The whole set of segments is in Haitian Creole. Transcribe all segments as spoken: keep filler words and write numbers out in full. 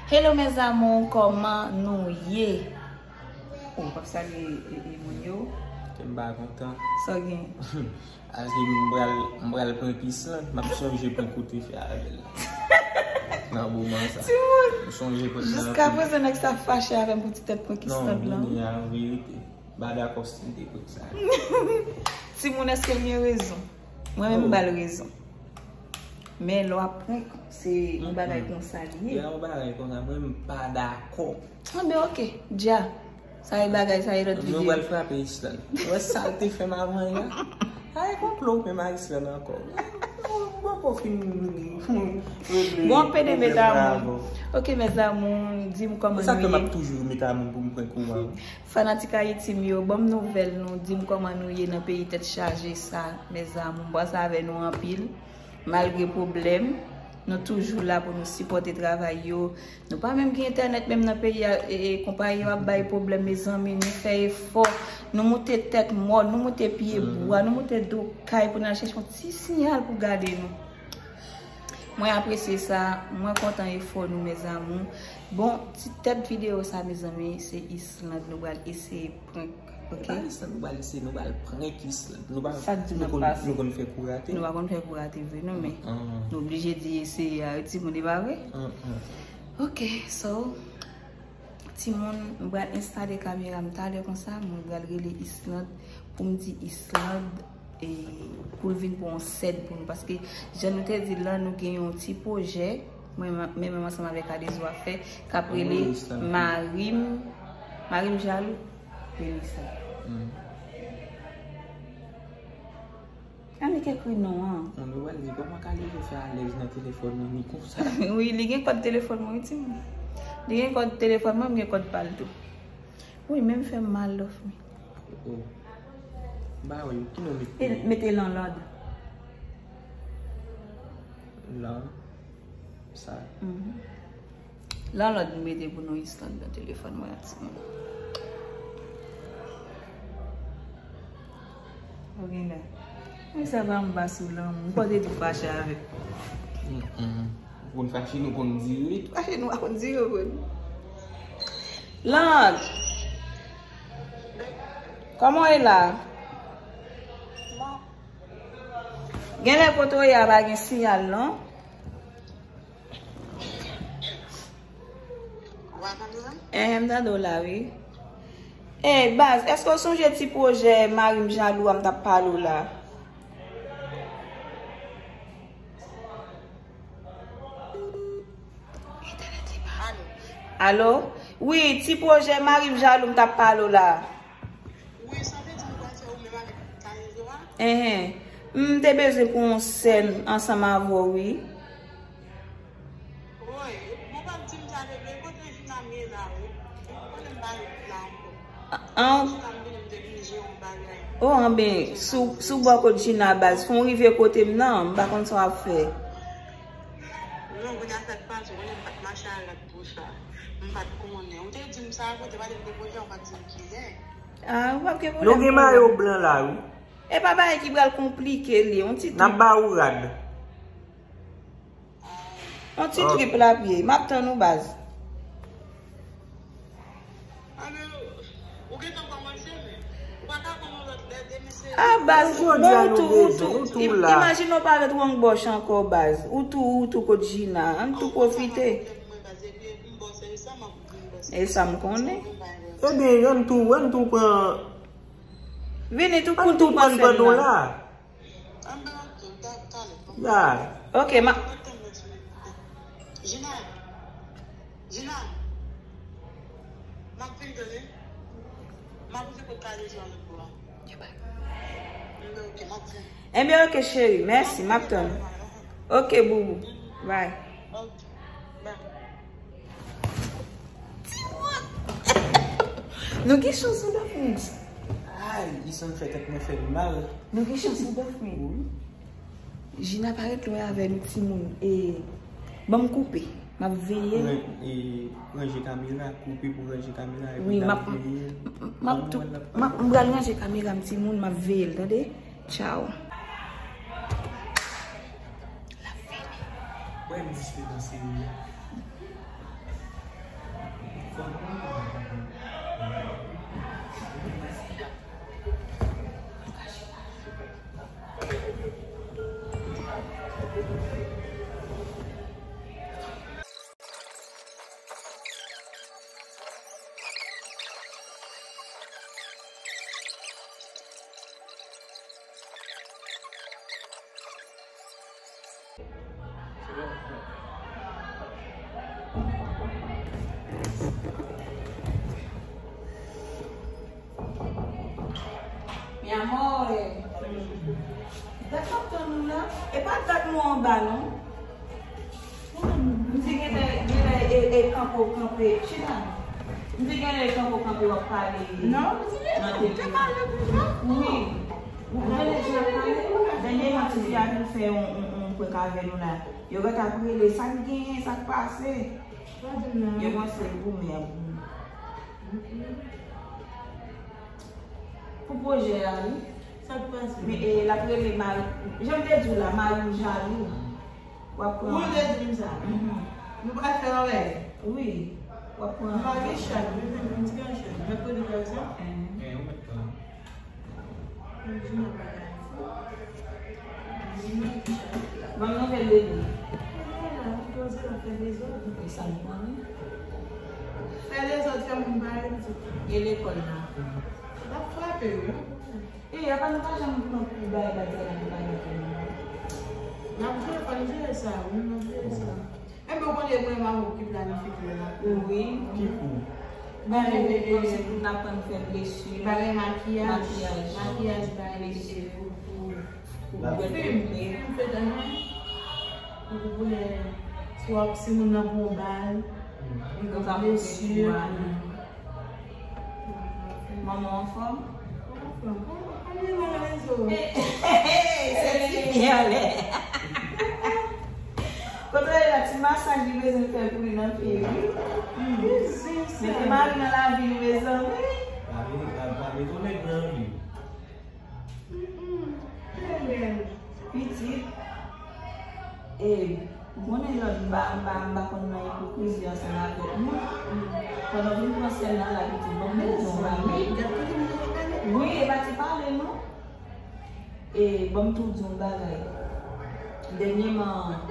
Hello mes amours, kòman nou ye? Oh, w ap salye e, e, moun yo? M pa kontan. Sa w gen? Aske m pral, m pral prank Island, m ap sonje prank ou te fè avè l nan moman sa. Timoun! M sonje prank nan. Jiska prezan nèg sa fache avè m pou ti tèt prank Island lan. Non, vini an verite. M pa dakò si l te prank sa. Timoun, èske l gen rezon? Mwen menm m ba l rezon. Men lè w ap prank, se yon bagay konsa li ye. Lè yon bagay konsa, mwen m pa dakò. Anben, oke, dja. Sa e bagay, sa e lòt videyo. Nou pral frape Island. Ou wè sa l te fè m avan yè? Ay, konplo menm a Island ankò. Mwen poko fin regle pwoblèm avè w. Bon, pede mes amours. Oke, mes amours, di m kòman nou ye. E sa k fè m ap toujou met amour pou m prank ou an. Fanatik Ayiti m yo, ban m nouvèl nou, di m kòman nou ye nan peyi tèt chaje sa, mes amours. M panse avè nou anpil, malgre pwoblèm, nou toujou la pou nou sipòte travay yo. Nou pa menm gen entènèt menm nan peyi a, e, e, konpayi yo ap bay pwoblèm, mezanmi, nou fè efò, nou moute tèt mòn, nou moute pye bwa, nou moute do kay pou n al chèche yon ti siyal pou gade nou. Mwen apresye sa, mwen kontan efò nou, mes amours. Bon, ti tèt videyo sa, mezanmi, se Island nou pral eseye prank, oke? E pa Island nou pral eseye, nou pral prank Island. Nou pa, sa k di nou ap pase? Nou konn fè kou rate. Nou pa konn fè kou rate vre, non, men nou oblije di eseye a, wi, timoun, e pa vre? Oke, so, timoun, m pral enstale kamera m talè konsa, mwen pral rele Island pou m di Island, e, pou l vin pran yon sèd pou nou. Paske, jan nou te di l lan, nou gen yon ti pwojè, mwen, mwen menm ansanm avèk Adezo ap fè, k ap rele Mari m, Mari m Jalou. Rele sa. Annik ekri non an. Mwen, nou pral di kòman Kalezo fè alèz nan telefòn nan, ni konsa. Wi, li gen kòd telefòn mwen, wi, timoun. Li gen kòd telefòn mwen, m gen kòd pa l tou. Wi, men m fè m mal, love me. Oh. M pa wè yo, ki non mete? Mete landlord. Lan. Sa. Landlord m mete pou nou Island nan telefòn mwen an, timoun. Ou gen la. Men sa pa anba sou lanmou. M konn te tou fache avè m. Ou konn fache, nou konn dire. Fache nou pa konn dire, vre. Landlord. Kòman w ye la? Genlè kote w ye a pa gen siyal, non? Enhen, m tande w la, wi. Ey, baz, èske w sonje ti pwojè Mari m Jalou a m t ap pale w la? Alo? Wi, ti pwojè Mari m Jalou m t ap pale w la. Wi, sa vle di nou pral fè ou menm avèk Kalezo a? Enhen. M te bezwen pou yon sèn ansanm avè w, wi. Woy, bon, pa di m sa, bebe, kote Jina m ye la, wi. Ou konnen m pa ret la ankò. An. Jina m vini, m te vin jere yon bagay. O, anben, sou, sou bò kot Jina, baz, fò w rive kote m nan, m pa konn sa w ap fè. Non, kounye a sa k pase, ou konnen m pa t mache a rad pou sa. M pa t konnen. Ou te di m sa, kote, pa t gen pwoblèm, ou pa t di m kilè. Ah, ou p ap gen pwoblèm. Nou gen mayo blan la, wi. E pa bagay ki pral konplike li, yon ti trip. N ap ba ou rad. Yon ti trip l ap ye. M ap tann ou, baz. Ah, baz, bon, ou tou, ou tou. Im-, imajine w pa ret wongbòch ankò, baz. Ou tou, ou tou kot Jina. Ann tou pwofite. E sa m konnen. Ebyen, ann tou, ann tou pran. Vini tou pou tou pran sèn nan. Ya. Ok, ma. Jina. Jina. M ap vin tande. M ap vin kot Kalezo a lòt bò a. Ebyen, ok, m ap vin. Ebyen, ok, cheri. Mèsi, m ap tann. Ok, boubou. Bye. Ok. Bye. Timoun! Nou gen chans, wi, Dafrins. Ay, Isan fè tèt mwen fè m mal. Nou gen chans, wi, Dafrins. Wi. Jina pa ret lwen avè nou, timoun. E, ban m koupe. M ap veye. Ran-, e, ranje kamera, koupe pou ranje kamera, epi n ap veye. M ap tou, m ap, m pral ranje kamera m, timoun, m ap veye l, tande? Tchaw. L ap vini. Wè m dispe nan seri a. Mò, dat m ap tann ou la. E pa dat mò anba non. M di genlè, genlè e, e kanpe w kanpe. Chita. M di genlè e kanpe w kanpe w ap pale. Non, m di genlè te pale pou sa. Wi. Genlè jan ap pale. Dènyèman ti fi a vin fè yon, yon, yon prank avè nou la. Yo gentan ap rele sa k genyen, sa k pase. Yo panse l goumen ap goumen. Pou pwojè a, wi. Sa k pase? Men, e, l ap rele mari, jan m te di w la, mari w jalou. W ap pran. Ou te di m sa? Mhm. Nou pral fè yon rèy? Wi. W ap pran. M pa gen chay, wi, men m ti gen chay. Mèkredi pral sa? Mhm. Gen yon mèt tan. Ban m nouvèl de li. Fè dezòd, fè moun pale. E lekòl la? L ap frape, wi. E, apa nou pa janm pran kou bay bagay la, nou pa janm pran. N ap jere, fò n jere sa, wi, n ap jere sa. Enben, w konnen mwen, m avè w ki planifye la. Wi. Ki kou? Bagay, e, e, kòmsi pou n aprann fè blesi. Bagay makiyaj. Makiyaj. Makiyaj, bagay, e, pou, pou, pou fim, fim, fèt, anhan. Pou, pou lè, si w ap, si moun nan pran w bal, li pran blesi. Manman w anfòm? Anfòm. Anfòm, anfòm, li nan rezo. Se ti fi anlè. Kote w ye la, ti masaj li bezwen fè pou li nan pye, wi. Mete mari nan lavi nou, mezanmi. Pa mete, pa, pa mete yon nèg nan vi. Pitit, e, ou konnen lòt, m pa, m pa, m pa konn nan ipokrizi ansanm avèk nou. Pandan w vin pran sèl nan la, pitit, ban m di w yon bagay. Wi, e pa ti pale, non. E, ban m tou di yon bagay. Dènyèman,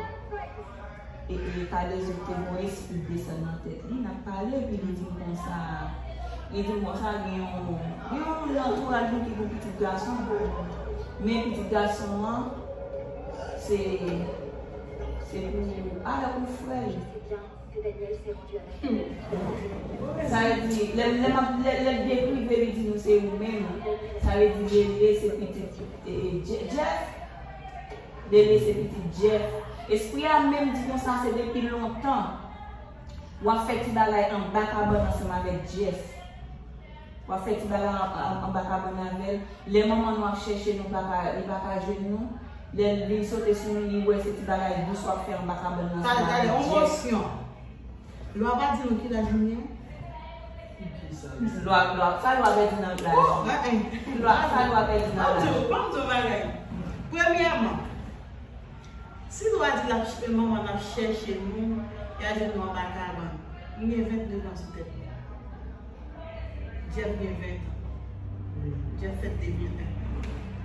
e, e, K deux te gen yon espri desann nan tèt li, n ap pale, epi li di m konsa, li di m konsa, gen yon, gen yon moun nan antouraj nou ki gen pitit gason. Men pitit gason an, se, se pou, avèk yon frè l. Sa vle di, lè, lè m ap, lè, lè l deprive, li di nou se ou menm. Sa vle di, Lele se pitit, e, e, Je-, Jeff. Lele se pitit Jeff. Espri a menm di konsa, se depi lontan. W ap fè ti bagay anba kabann ansanm avèk Jeff. W ap fè ti bagay an, an, anba kabann avè l. Lè manman nou ap chèche nou, pa ka, li pa ka jwenn nou. Lè l vin sote sou nou, li wè se ti bagay dous w ap fè anba kabann nan. Tale, tale, yon mosyon. Lwa pa di nou ki laj nou ye? Lwa, lwa, sa lwa pèdi nan laj? Lwa, sa lwa pèdi nan laj? Ban m di w, ban m di w bagay. Premyèman, si lwa di l ap ch-, manman l ap chèche nou, y a jwenn nou anba kabann. M gen vennde zan sou tèt mwen. Jeff gen ven tan. Jeff fèt de mil en.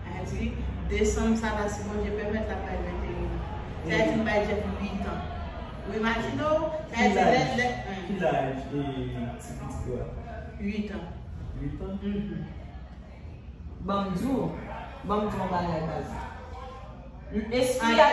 Sa vle di, desanm sa la, si Bondye pèmèt, l ap bay venteyen an. Sa vle di, m bay Jeff uit an. Ou imajine w, sa vle di, lè, lè, ki laj, e, ti pitit ou a? Uit an. Uit an? Mhm. Ban m di w, ban m di w yon bagay, baz. Espri a,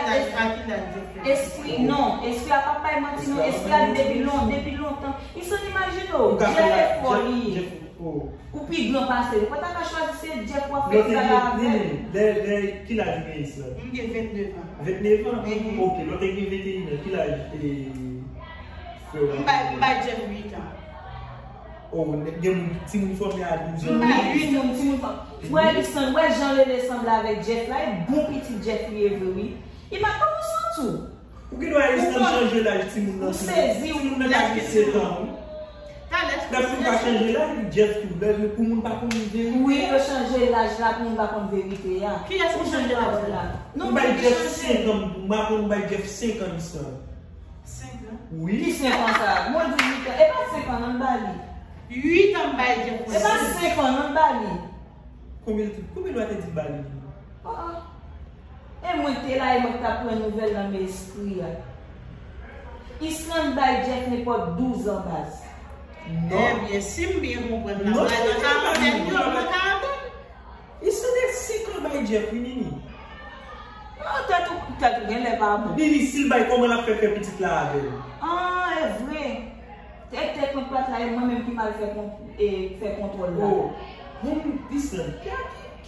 espri, non, espri a p ap bay manti, non, espri a depi lon, depi lontan. Isan, imajine w, Jeff e fò li ye. Ou pi gran pase l. Ou pa ta ka chwazi se Jeff w ap fè bagay avè l. Lè, lè, ki laj ou gen, Isan? M gen vennde zan. Vennde zan? Ok, lòt te gen venteyen an. Ki laj, e, frè w? M bay, m bay Jeff uit an. Oh, gen moun, timoun fòme a douz an. Wi, timoun, timoun fòme. Wè, Lisandre, wè jan Lele sanble avèk Jeff la, e bon pitit Jeff li ye vre, wi. Li pa, kòman w santi w? Ou gen dwa Lisandre chanje laj timoun nan tou. Ou sezi, wi. Timoun nan ka gen sèt an, wi. Lè fi ou ka chanje laj, Jeff tou. Lè pou moun pa konn verite. Wi, yo chanje laj la pou moun pa konn verite a. Kiyès ki chanje laj la? Ou bay Jeff senk an, m pa konn, ou bay Jeff senk an, Lisandre. Senk an? Wi. Ki senk an sa? Mwen di uit an. E pa senk an, non, m ba li. Uit an m bay Jeff. E pa senk an, non, m ba li. Konbyen, konbyen lwa te di m ba li? Oh, oh. E mwen te la, e mwen k t ap pran nouvèl nan men espri a. Island bay Jeff nenpòt douz an, baz. Non. Ebyen, si m byen konprann la, nan karantèn yo, nan karantèn. Li sanble senk an bay Jeff, wi, Nini. Non, tèt ou, tèt ou genlè pa bon. Nini, si l bay, kòman l ap fè fè pitit la avè l? Ah, e vre. Tèt, tèt mwen plat la, e mwen menm ki mal fè kont-, e, fè kontwòl la. Oh, moun Island, ki, ki,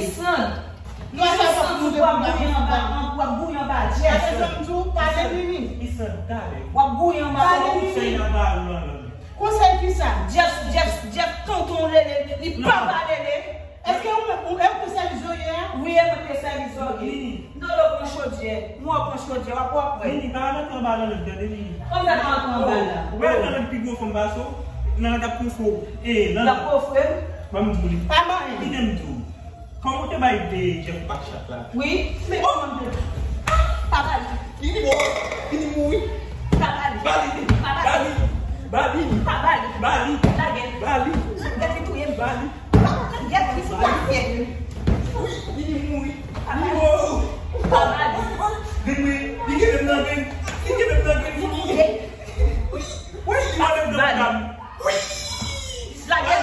Islande. Nou al fè pou nou de pou w ap gouye anba, w ap gouye anba Jeff. Gade sa m di w, pale Nini. Islande, talè. W ap gouye anba. Pale Nini. Konsèy nan ba ou lan lan. Konsèy ki sa? Jeff, Jeff, Jeff, tonton Lele, li papa Lele. Èske ou menm, ou, e ou te sèvi zòrye a? Wi, e mwen te sèvi zòrye. Wi. Dolo pran chodyè. Mwen pran chodyè, w ap, w ap wè. Nini, pa rantre anba Lanlande, tande, Nini. Kòman sa pa rantre anba la? Ou pa wè Lanlande pi gwo fanm pase w? Lanlande ap pran fò. E, Lanlande. L ap pran frè m? Ban m di w li. Pa manyen. Kite m di w. Kòman w te bay de Jeff back shot la? Wi, men kòman m te. Pa ba li. Nini mò. Nini mouri. Pa ba li. Ba li. Pa ba li. Ba li. Pa ba li. Ba li. Lagè l. Ba li. Lagè l, li touye m. Ba li. Lagè l, li fè. Wi, Nini mouri. Nini mò. Pa ba li. Li mouri. Li kenbe m nan grenn. Li kenbe m nan grenn. Li mouri. Wi, li mande m nan grenn. Wi. Lagè l.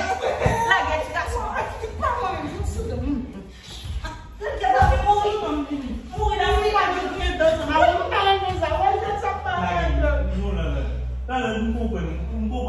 Lagè l, ti gason. Pa mwen menm, sou do m. Lagè l, li mouri. Mouri la, mouri pa di grenn dan sa. Mwen pa renmen sa. Wè, se sa pa renmen. Non, non, non. Non, non, m konprann. M konprann.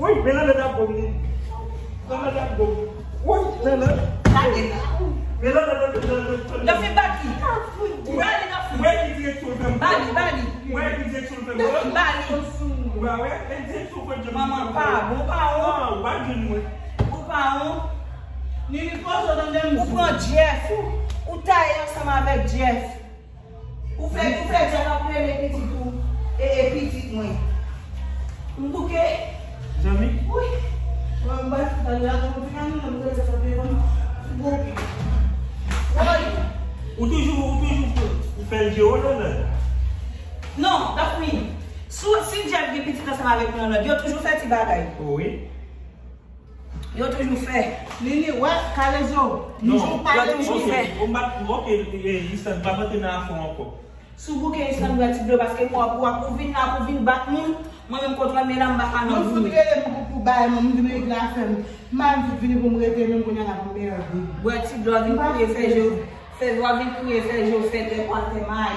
Wi, men lanlè ap gòm li. Lanlè ap gòm. Wi, lanlè. Lage la. Men lanlè, lanlè, lanlè, lanlè. Dòfi bati. Ou ba li dòfi. Ou wè ki direksyon l fè m. Ba li, ba li. Ou wè ki direksyon l fè m. Dòfi ba li. Ou pa wè? E direksyon fè m. Manman pa bon, pa won. Ou pa jwenn mwen. Ou pa won. Ni li pozo nan menm. Ou pran Jeff. Ou taye ansanm avèk Jeff. Ou fè, ou fè djòl ap rele pitit ou e, e pitit mwen. M bouke. Zanmi? Wi. Mwen, m bat talè a, mwen te ka nan mwen te sa te bon. Bon. Woy. Ou toujou, ou toujou fè, ou fè l je w nan nan. Non, Dafni. Si, si Jeff gen pitit ansanm avèk yon lòt, yo toujou fè ti bagay. Wi. Yo toujou fè. Nini, wè, Kalezo. Non, yo toujou fè. Bon, m pa, ok, eh, Lisandre, m pa antre nan afè w ankò. Si w bouke Lisandre, bwè ti dlo, paske m wè w ap, ou vin la pou vin bat moun, mwen menm kontwòl men la, m pa ka nan moun. Fout rele m pou, pou bay mwen, m vin regle afè m. M pa fout vini pou m rete menm kounye a la pou m merde. Bwè ti dlo, vin kriye, fè je, fè, vin kriye, fè je, fè tè kwa tè may.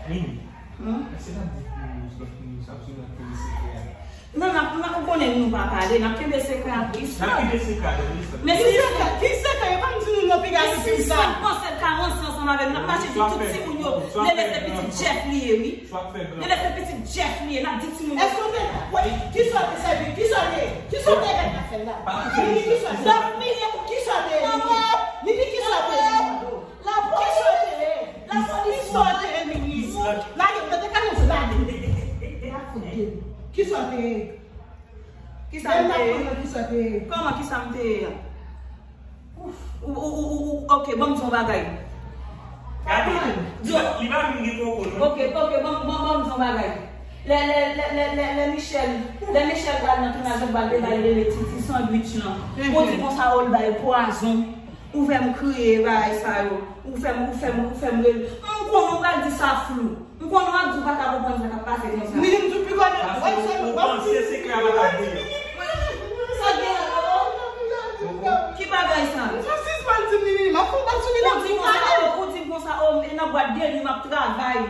Nini. Hmm? Èske n ap di pou lòt moun sa, pou se nan kenbe sekrè a? Non, n ap, n ap, ou konnen nou pa pale, n ap kenbe sekrè a pou Lisandre. N ap kenbe sekrè a pou Lisandre. Men si Lisandre, ki sekrè? Yo pa m di nou non, piga si sa. Lisandre panse l ka ranse ansanm avè m, n ap mache di tout timoun yo, Lele se pitit Jeff li ye, wi. Lele se pitit Jeff li ye, n ap di timoun yo. Èske w te, wi, kisa w te sèvi, kisa w te, kisa w te fè la? Nini, kisa w te, Nini, kisa w te, Nini, kisa w te, Nini? Lapolis! Lapolis! Kisa w te ye, Nini? Lage, mete kanè sou lage. Kisa w te ye? Kisa m te ye? Kòman kisa m te ye a? Ou, ou, ou, ou, ou, ok, ban m di yon bagay. Gade, li pa vin gen koko, non. Ok, ok, ban, ban, ban m di yon bagay. Lè, lè, lè, lè, lè, lè Michel, lè Michel pral nan tounaj, yo pral te bay Lele ti, ti sandwich lan. Ou di konsa, ou l bay pwazon. Ou fè m kriye, bagay sa yo. Ou fè m, ou fè m, ou fè m rele. M konnen w pral di sa flou. M konnen w ap di w pa ka konprann sa k ap pase konsa. Nini, m di w pi konnen. Paske ou panse sekrè a pa t ap brile. Sa gen la? Ki bagay sa? Ou sispann di m, Nini, m ap fè w bat sou li. Ou di konsa, o, ou di konsa, o, e nan bwat de nwi m ap travay.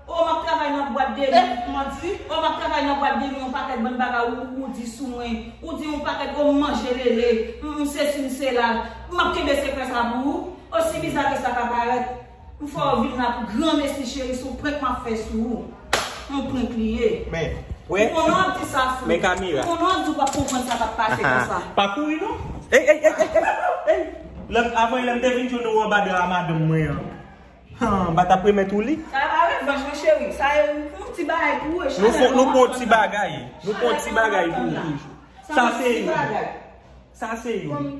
O, m ap travay nan bwat de nwi. Eh, manti. O, m ap travay nan bwat de nwi, yon pakèt bann bagay ou, ou, ou di sou mwen. Ou di yon pakèt, o, m manje Lele, m, m sesi, m sela. M ap kenbe sekrè sa pou ou. Osi biza ke sa ka parèt, m fè w vin la pou granmesi cheri, se yon prank m ap fè sou ou. Yon prank li ye. Men, wè. M konnen w ap di sa flou. Men kamera. M konnen w ap di w p ap konprann sa k ap pase konsa. Pa kouri non. Ey, ey, ey, ey, ey, ey. Lè, avan yè m te vin jwenn ou anba dra madanm mwen an. Han, m pa t ap remèt ou li. Sa pa revanch non cheri. Sa e yon ti bagay pou ou. Nou fon, nou pran yon ti bagay. Nou pran yon ti bagay pou ou toujou. Sa se yon. Sa se yon.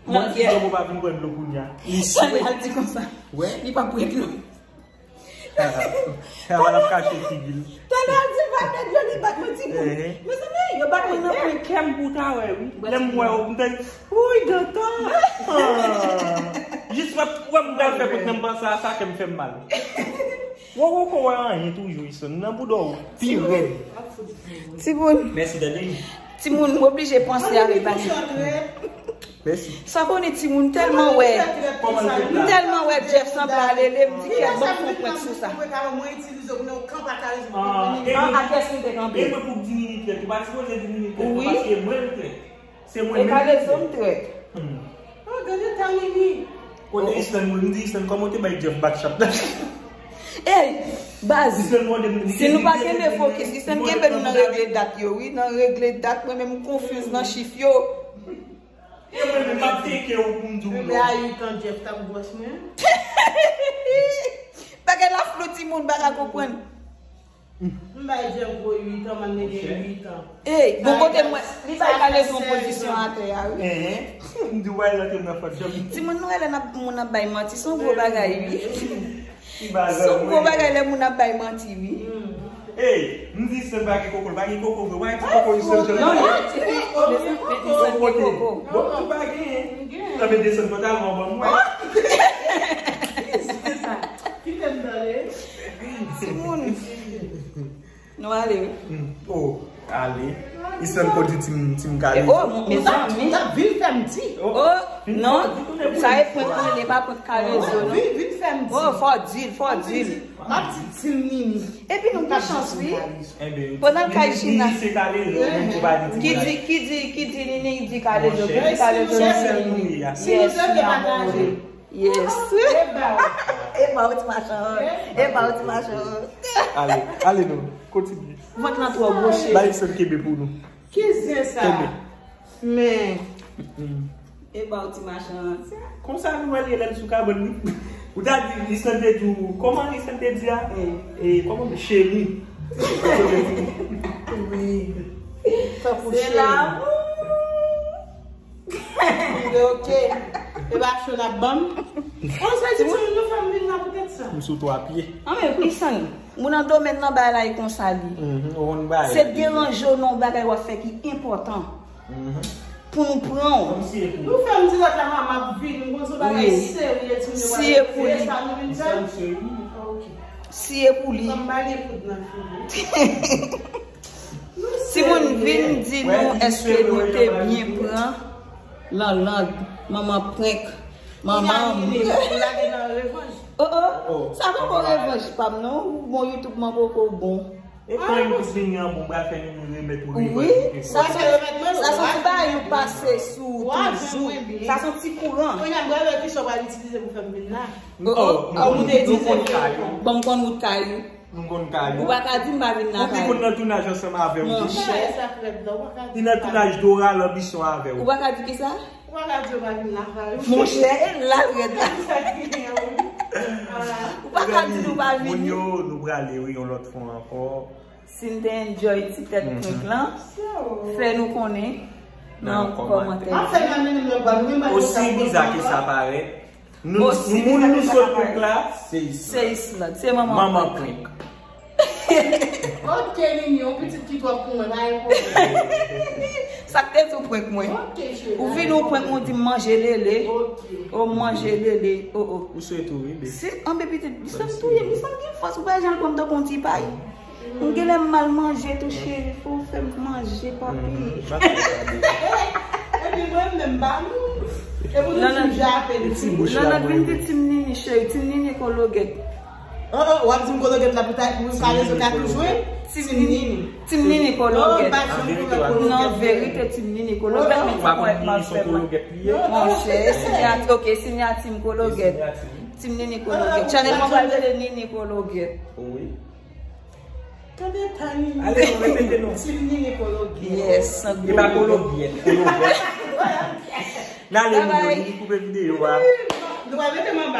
Mwen ti dlo pou pa vin bwè dlo kounye a. Li swe. Al di konsa. Wè. Li pa bwè dlo. Sa va l ap kache figi l. Talè al di l pa bwè dlo, li bat mwen ti moun. Mezanmi, yo bat mwen nan pwen kè m pou ta wè wi. Lè m wè w, m te, wi, dantan. Jis wè, wè m pral fè kout nan m panse a sa, kè m fè m mal. Wè, wè, wè, wè, anyen toujou, Ison. Nan bouda w, pi rèd. Timoun. Mèsi, tande. Timoun, m oblije panse avèk bagay. Mèsi. Sa konnen timoun tèlman wè. M tèlman wè Jeff sanble a Lele, m di kèt ban m fè yon prank sou sa. An, a kiyès li te kanpe? E mwen pou di Nini trèt, ou pa sipoze di Nini trèt, paske mwen li trèt. Se mwen menm ki trèt. Hmm. Oh, gade ta Nini. Kote Islande, mwen, m di Islande, kòman w te bay Jeff bat chat la? Ey, baz, si nou pa kenbe fokis, Islande kenbe nou nan regle dat yo, wi, nan regle dat, mwen menm m konfiz nan chif yo. E mwen menm, m ap teke w pou m di w non. Mwen a uit an Jeff t ap gwòs mwen. Bagay la flou, timoun, pa ka konprann. M bay Jeff gwo uit an, man, li gen uit an. Ey, bon kote mwen, li bay Kalezo yon pozisyon atè a, wi. Enhen. M di w al antre nan fòt Jeff. Timoun, nou wè lè n ap, moun ap bay manti, se yon gwo bagay, wi. Se yon gwo bagay lè moun ap bay manti, wi. Hey, m di Islande pa gen koko, l pa gen koko vre. Why ti koko Islande? Non, non, ti koko, ti koko. Bon, ou pa gen. Sa vle desann pantalon an ban mwen. Kite m tande. Timoun. Nou ale, wi. Hmm. Oh, ale. Islande ko di ti m, ti m kale. Oh, mezanmi. Vin fè m di. Oh, non. Sa e prank mwen, li pa prank kalezo, non. Vin, vin fè m di. Oh, fò di l, fò di l. M ap di Team Nini. Epi nou gen chans, wi. Pandan l kay China. Ki di, ki di, ki di Nini di kalezo, ki di kalezo di Nini. Yes. Yes. E ba w ti machan. E ba w ti machan. Ale, ale non. Kontinye. Vant lan twò gwo, cheri. Ba Islande kenbe pou nou. Ki zen sa? Kenbe. Men. E ba w ti machan. Konsa nou wè l ye lè l sou kabann li. Ou ta di, Islande te di w, kòman Islande te di a? E, kòman, cheri. Wi. Tankou cheri. Se la. Ok. E pa cho n ap ban m. Konsa, ti moun, nou fè m vin la poutèt sa. M sou twa pye. An, men, Islande, moun nan domèn nan bay la e konsa li. Mhm, ou konn bay. Se deranje w nan yon bagay w ap fè ki enpòtan. Mhm. Pou nou pran w. Kòmsi e pou. Nou fè m di lòt la, m ap vini, m konn se yon bagay serye, ti moun yo pral di, e sa nou vin fè? Si e pou li. Si e pou li. Ban m bagay kout nan figi. Timoun, vin di nou èske nou te byen pran Lanland, manman prank, manman. Ou lage nan revanj. Oh, oh, sa poko revanj pa m non. Bon, YouTube mwen poko bon. E kan yon kout vini an bon, m pral fè nou remèt ou revanj. Wi, sa se, sa se yon ti bagay nou pase sou toujou. Sa se yon ti kouran. Kounye a m pral wè kisa w pral itilize pou fè m vin la. Oh, oh, ou te di se. Bon, m konn wout kay ou. Nou konn kay ou. Ou pa ka di m pa vin lakay ou. Ou konn nan tounaj ansanm avè w. Monchè. Li nan tounaj Dora Lanbisyon avè w. Ou pa ka di kisa? Ou pa ka di yo pa vin lakay ou. Monchè, e la l rèd la. Sa ki gen an, wi. Ou pa ka di nou pa vini. Moun yo, nou prale, wi, yon lòt fwa ankò. Si n te enjoy ti tèt prank lan, fè nou konnen nan kòmantè. Osi biza ke sa parèt, nou, nou moun nou sot prank la, se Islande. Se Islande, se manman prank. Ok, Nini, yon pitit ki twòp pou mwen, pa gen pwoblèm. Sa k te di w prank mwen? Ok, cheri. Ou vin ou prank mwen, ou di m manje lele. Ok. Ou manje lele. Oh, oh. Ou swe tou, wi, baby. Si, anben pitit, Islande touye m, Islande gen fòs, ou pa jan l pran m tankou yon ti pay. M genlè m mal manje tou, cheri. Fò w fè m manje, papi. Epi mwen menm, ba nou. Epi nou di m jape li. Ti bouch la. Lanland vin di Team Nini, cheri. Team Nini kologèt. Oh, oh, w ap di m kologèt la pou ta, pou kalezo ka tou jwe? Team Nini. Team Nini kologèt. Non, verite, Team Nini kologèt, men ti pwèt mal fè mwen. Monchè, sinyati, ok, sinyati m kologèt. Team Nini kologèt. Channel mwen pral rele Nini kologèt. Wi. Tande Tani. Ale, non, repete non. Team Nini kologèt. Yes, e pa kologèt, kologèt. N ale, moun yo, Nini koupe videyo a. Nou va mete m anba.